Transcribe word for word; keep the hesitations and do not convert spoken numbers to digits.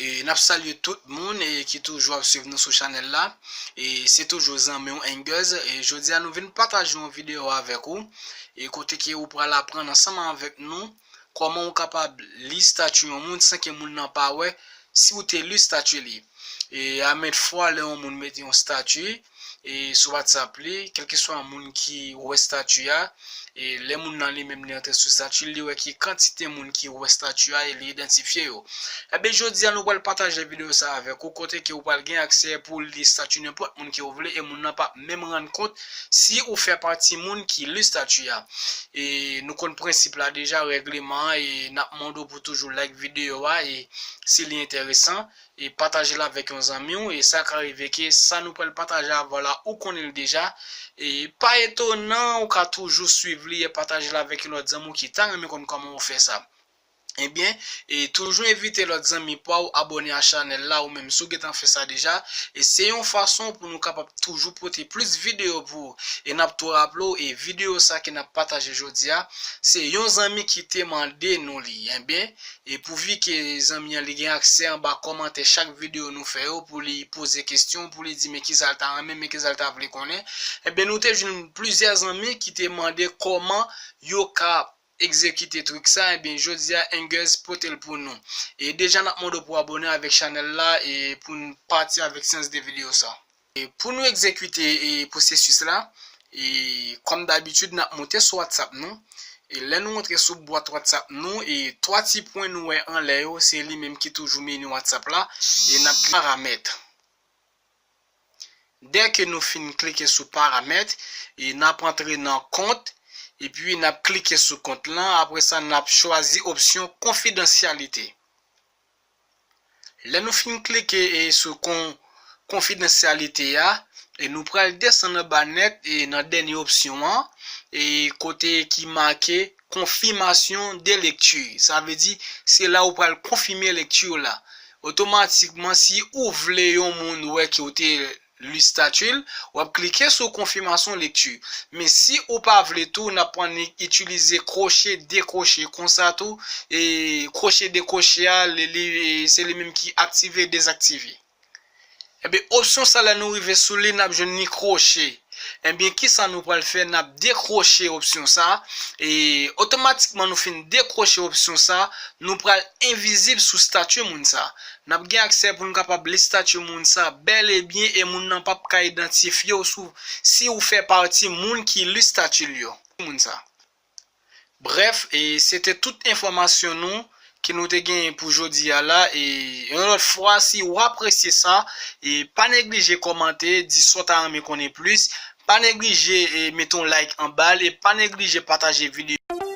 E n ap salye tout moun e ki toujou ap swiv nou sou chanèl la. E se toujou zanmi w Angers. E jodi a nou vin pataje yon videyo avèk ou. E kote ke ou pral aprann ansanm avèk nou kòman ou kapab li estati yon moun san ke moun nan pa wè si ou te li estati li. E a mèt fwa lè yon moun mete yon estati e sou WhatsApp li, kèlkeswa moun ki wè estati a, e lè moun nan li menm li antre sou estati, li wè ki kantite moun ki wè estati a e li idantifye yo. Ebyen, jodi a nou pral pataje videyo sa avèk ou, kote ke ou pral gen aksè pou li estati nenpòt moun ke ou vle, e moun nan p ap menm rann kont si ou fè pati moun ki li estati a. E nou konn prensip la deja, règleman an, e n ap mande w pou toujou like videyo a, e si li enteresan, e pataje l avèk yon zanmi w, e sa ka rive ke sa nou pral pataje avè w la, ou konnen l deja. E pa etonan, ou ka toujou swiv li e pataje l avèk yon lòt zanmi w ki ta renmen konn kòman ou fè sa. Ebyen, e toujou envite lòt zanmi pa w abòne a chanèl la, ou menm si w gentan fè sa deja. E se yon fason pou nou kapab toujou pote plis videyo pou ou. E n ap tou raple w, e videyo sa ke n ap pataje jodi a, se yon zanmi ki te mande nou li. Ebyen, e pouvi ke zanmi an li gen aksè anba kòmantè chak videyo nou fè yo pou li poze kesyon, pou li di men kisa l ta renmen, men kisa l ta vle konnen. Ebyen, nou te jwenn plizyè zanmi ki te mande kòman yo ka egzekite trik sa, ebyen, jodi a, Angers pote l pou nou. E deja, n ap mande w pou abòne avèk chanèl la e pou n pati avèk syans de videyo sa. E pou nou egzekite e pwosesis la, e kòm dabitid, n ap moute sou WhatsApp nou. E lè nou antre sou bwat WhatsApp nou, e twa ti pwen nou wè anlè yo, se li menm ki toujou meni WhatsApp la. E n ap paramèt. Dèke nou fin klike sou paramèt, e n ap antre nan kont, epi n ap klike sou kont lan, apre sa n ap chwazi opsyon konfidansyalite. Lè nou fin klike e sou kon konfidansyalite a, e nou pral desann anba nèt e nan dènye opsyon an, e kote ki make konfimasyon de lekti. Sa vle di, se la ou pral konfime lekti la. Otomatikman, si ou vle yon moun wè ke ou te li estati l, w ap klike sou konfimasyon lekti. Men si ou pa vle tou, n ap annik itilize kwoche dekwoche konsa tou. E kwoche dekwoche a, li, li, se li menm ki aktive, dezaktive. Ebyen, opsyon sa, lè nou rive sou li, n ap jwenn li kwoche. Ebyen, kisa nou pral fè? N ap dekwoche opsyon sa. E otomatikman, nou fin dekwoche opsyon sa, nou pral envizib sou estati moun sa. N ap gen aksè pou n kapab li estati moun sa bèl e byen, e moun nan p ap ka idantifye w sou, si ou fè pati moun ki li estati l yo. Moun sa. Brèf, e se te tout enfòmasyon nou ke nou te genyen pou jodi a la. E yon lòt fwa, si w apresye sa, e pa neglije kòmante, di sa w ta renmen konnen plis. Pa neglije, e, mete yon like anba l, e pa neglije pataje videyo.